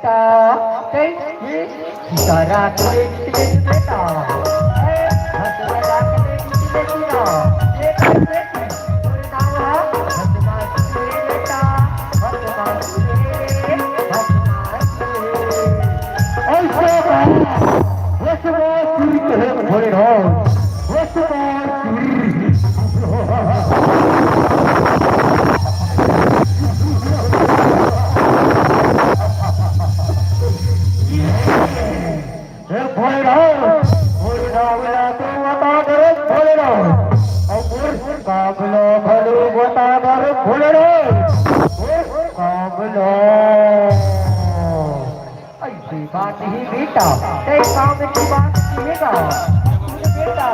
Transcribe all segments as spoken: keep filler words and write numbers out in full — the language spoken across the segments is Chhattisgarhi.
सीता, ए, ए, सीता रात में निकले बेटा। ए, हसुआ रात में निकले सीता। ए, बेटी, तोरे नाम ह? हसुआ सुरे बेटा, हसुआ सुरे, हसुआ सुरे। ऐसे का? हसुआ सुरे कहे भोले राम। हसुआ सुरे। हे भोले राम, भोले राम ला तो बता दे रे भोले राम। अउ मोर काम ला घलो बता दे रे भोले राम। मोर काम ला। ऐसी बात ही बेटा, तेरे काम की बात सुनेगा। बेटा,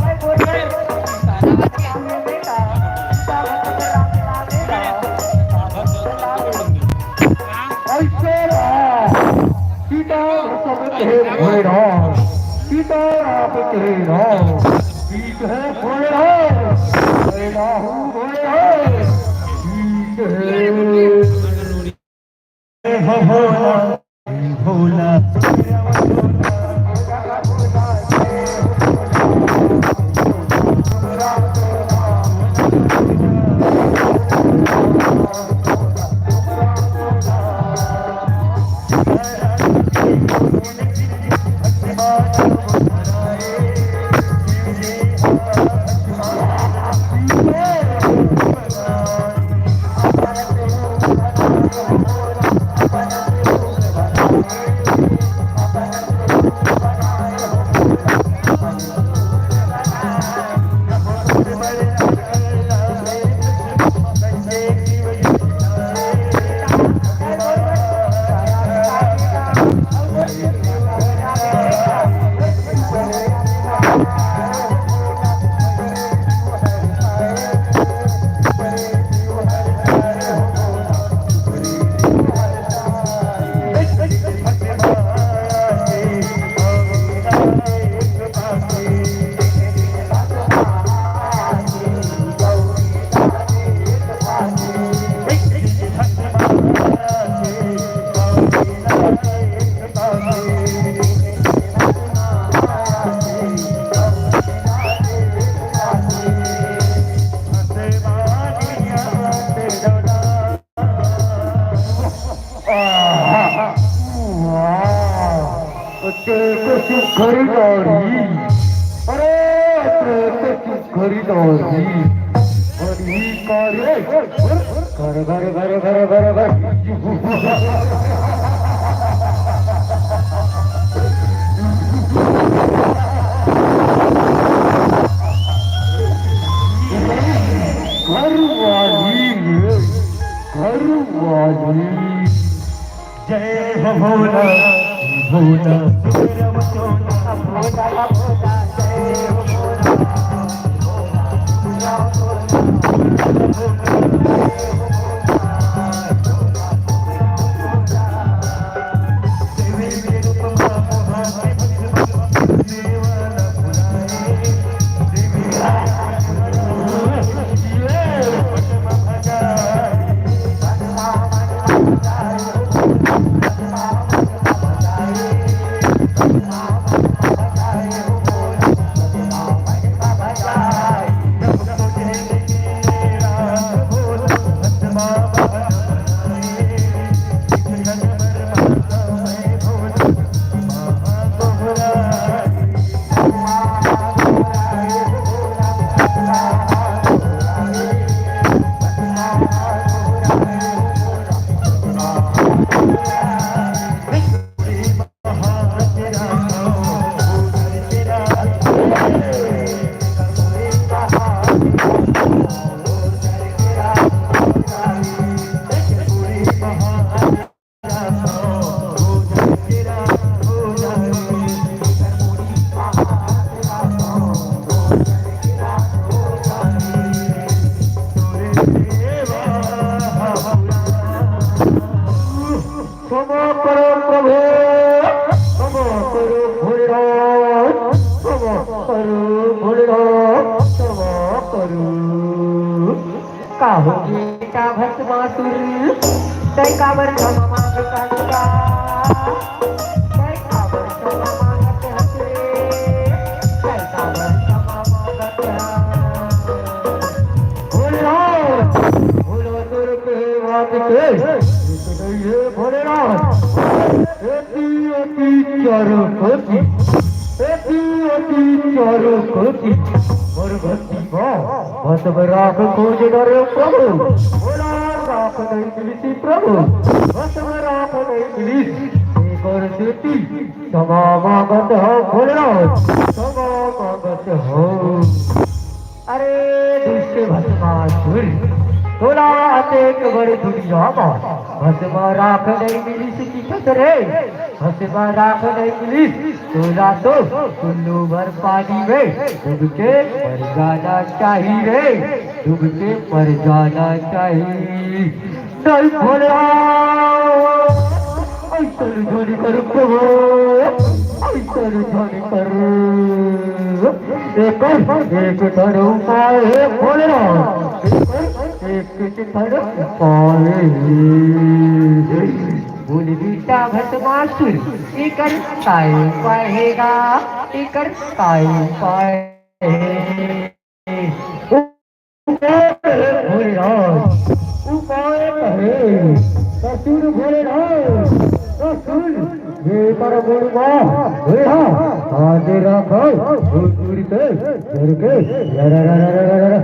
मैं बोल रहा हूँ, बेटा, बेटा, बेटा, बेटा, बेटा। ऐसे ना, सीता सब के भोले राम, सीता राम के राम, सीत है भोले राम, राहु भोले राम, सीत है। हे भोला, भोला, तेरे को सुखरी नारी, अरे तेरे को सुखरी नारी, बड़ी कारी, घर, घर, घर। घर वाली, घर वाली। जय हो भोला, भोला, सुखराम चोला। भोला, भोला, जय हो भोला। क्षमा करो प्रभु, क्षमा करो भोलेनाथ, क्षमा करो भोलेनाथ, क्षमा करो। का होगे का भस्मासुर, तै काबर क्षमा मांगे कहत हस? एती ओती चारों कोती, एती ओती चारों कोती, मोर भक्ति मा भस्म राख खोज डरे प्रभु, मोला राख नहीं मिलिस प्रभु, भस्म राख नहीं मिलिस। एक और सेती क्षमा मांगत हो भोलेनाथ, क्षमा मांगत हो। अरे दुष्ट भस्मासुर, तोला अतेक बड़ दुनिया मा भस्म राख नहीं मिलिस किकत रे, भस्म राख नहीं मिलिस तोला तो कुल्लू भर पानी में डूब के मर जाना चाहिए रे, डूब के मर जाना चाहिए। नहीं भोला, अइसन झन कर प्रभु, अइसन झन कर। एकर एक ठन उपाय हे भोलेनाथ, एकर एक ठन उपाय हे। बोल बेटा भस्मासुर, एकर काय उपाय हे गा, एकर काय उपाय हे? उपाय हे भोलेनाथ, उपाय हे। त सुन भोलेनाथ, त सुन, ये कर बोलबा, हे हा, आगे रखो, भोजपुरी के, घर के, रा, रा, रा।